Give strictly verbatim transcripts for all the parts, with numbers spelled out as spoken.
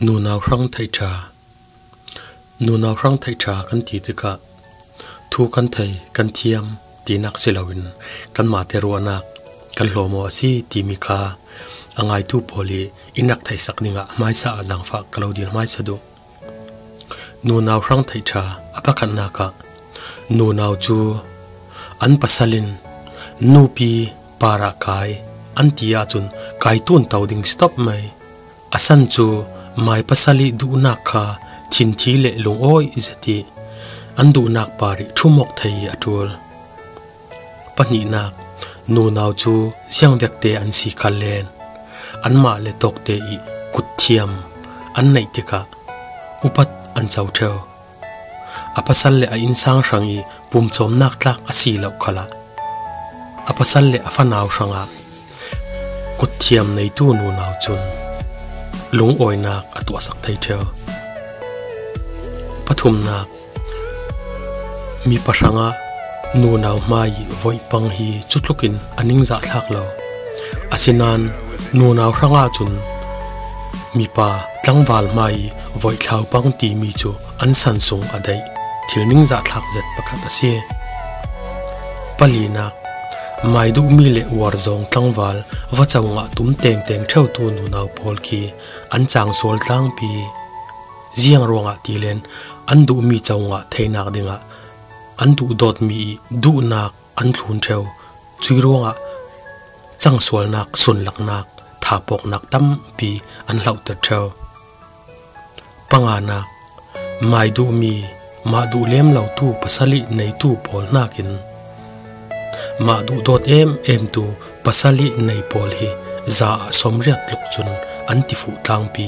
Nunau hrang theih ṭha. Nunau hrang theih ṭha kan ti tikah thu kan thei, kan thiam tinak si loin kanmahte ruahnak kan hlawm aw a si timi kha a ngaitu pawl i in rak theihsak dingah hmaisa ah zangfah ka lo dil hmaisa duh. Nunau hrang theih ṭha a pakhatnak ah nunau cu an pasal in nupi parah kai an ti ahcun kai tun to ding stop mai. A san cu mai pasal i duhnak kha thinthi le lungawi zet i an duhnak par i ṭhum awk thei i a ṭul. Pahnihnak, nunau cu ziangvekte an si kha len anmah le tawkte i kutthiam an neih tikah upat an co ṭheu. A pasal le a innsang hrang i pumcawmnak tlak a si lo khalah a pasal le a fanau hrangah kutthiam neitu nunau cun lungawinak a tuahsak thei ṭheu. Pathumnak, mipa hrangah nunau hmai i voihpang hi cutlukin a ningzah thlak lo. Asinain nunau hrangah cun mipa tlangval hmai i voihthlau pang timi cu an san sung a daih thil ningzah thlak zet pakhat a si. Palinak, maiduhmi le uarzawng tlangval va co ngah tum tengteng ṭheutu nunau pawl khi an cang sual tlangpi. Ziang ruangah tilen an duhmi co ngah theinak dingah an duhdawtmi i duhnak an thlun ṭheu. Cui ruangah cangsualnak, sunlaknak, thapawknak tampi an hlohter ṭheu. Panganak, maiduhmi, mah duh lem lotu pasal i neitu pawl hnakin mah duhdawt em emtu pasal i nei pawl hi za ah sawmriat tluk cun an tifuh tlangpi.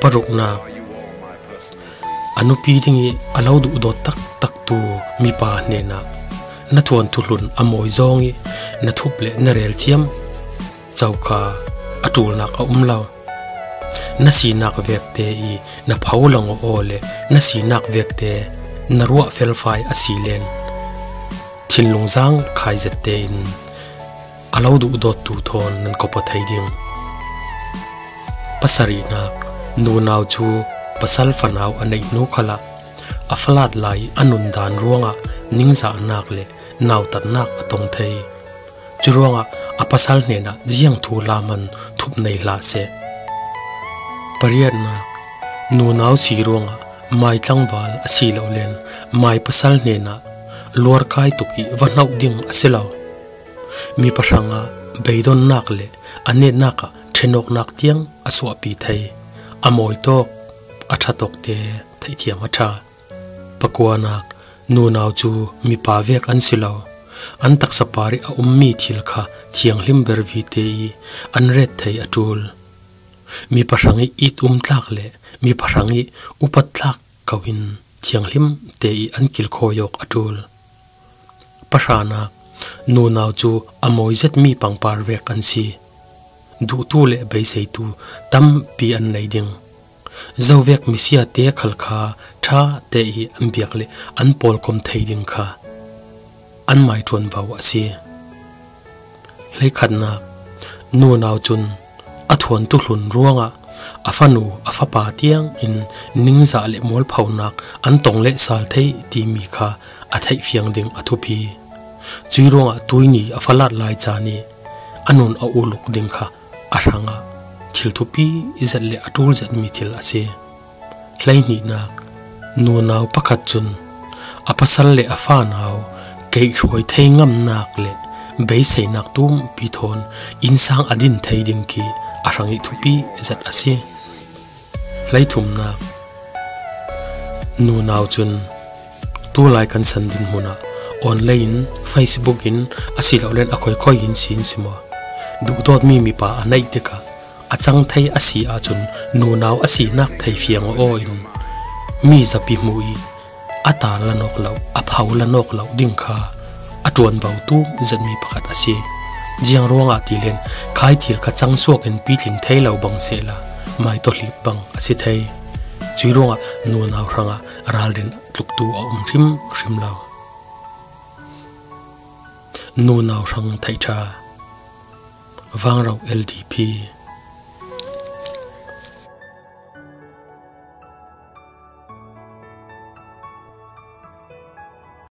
Paruknak, a nupi ding i a lo duhdawt taktaktu mipa hnenah na thuanthu hlun a mawi zawng i na thup le na rel ciam co kha a ṭulnak a um lo. Na sinak vekte i na pho lang aw le na sinak vekte na ruah felfai a si len thinlung zang khai zette in a lo duhdawttu thawn nan kop aw thei ding. Pasarihnak, nunau cu pasal fanau a neih hnu khalah a falat lai a nundan ruangah ningzahnak le nautatnak a tong thei. Curuangah a pasal hnenah ziang thu lam an thup nei hlah seh. Pariatnak, nunau si ruangah mai tlangval a si lo len mai pasal hnenah luarkai tuk i va hnoh ding a si lo. Mipa hrangah beidonnak le a netnak ah ṭhenawknak tiang a suahpi thei. A mawi tawk, a ṭha tawkte theihthiam a ṭha. Pakuanak, nunau cu mipa vek an si lo. An taksa par i a ummi thil kha thianghlim ber vite i an ret thei a ṭul. Mipa hrang i it um tlak le mipa hrang i upat tlak ko in thianghlim te i an kilkhawi awk a ṭul. Pahranak, nunau cu a mawi zetmi pangpar vek an si. Duhtu le beiseitu tampi an nei ding. Zovek misia te khal kha ṭha te i an biak le an pawlkom thei ding kha an mai ṭuanvo a si. Hleikhatnak, nunau cun a thuantu hlun ruangah a fanu a fapa tiang in ningzah le mualphonak an tong le sal thei timi kha a theihfiang ding a thupi. Cui ruangah tuini a falat lai caan i a nun a uluk ding kha a hrangah thil thupi zet le a ṭul zetmi thil a si. Hleihnihnak, nunau pakhat cun a pasal le a fanau keihruai thei ngamnak le beiseinak tumpi thawn innsang a din thei ding khi a hrang i thupi zet a si. Hleithumnak, nunau cun tulai kan san dinhmun ah online in, Facebook in a si lo len a khoikhoi in si in si maw, duhdawtmi mipa a neih tikah a cang thei a si ahcun nunau a sinak thei fiang aw in mi zapi hmuh i a tar la nawk lo, a pho la nawk lo ding kha a ṭuanvo tum zetmi pakhat a si. Ziang ruangah tilen khai thil kha cang suak in pitling thei lo bang sehla mai tawhlip bang a si thei. Cui ruangah nunau hrangah ralrin tluktu a um hrimhrim lo. Nunau hrang theih ṭha. Vangro L D P.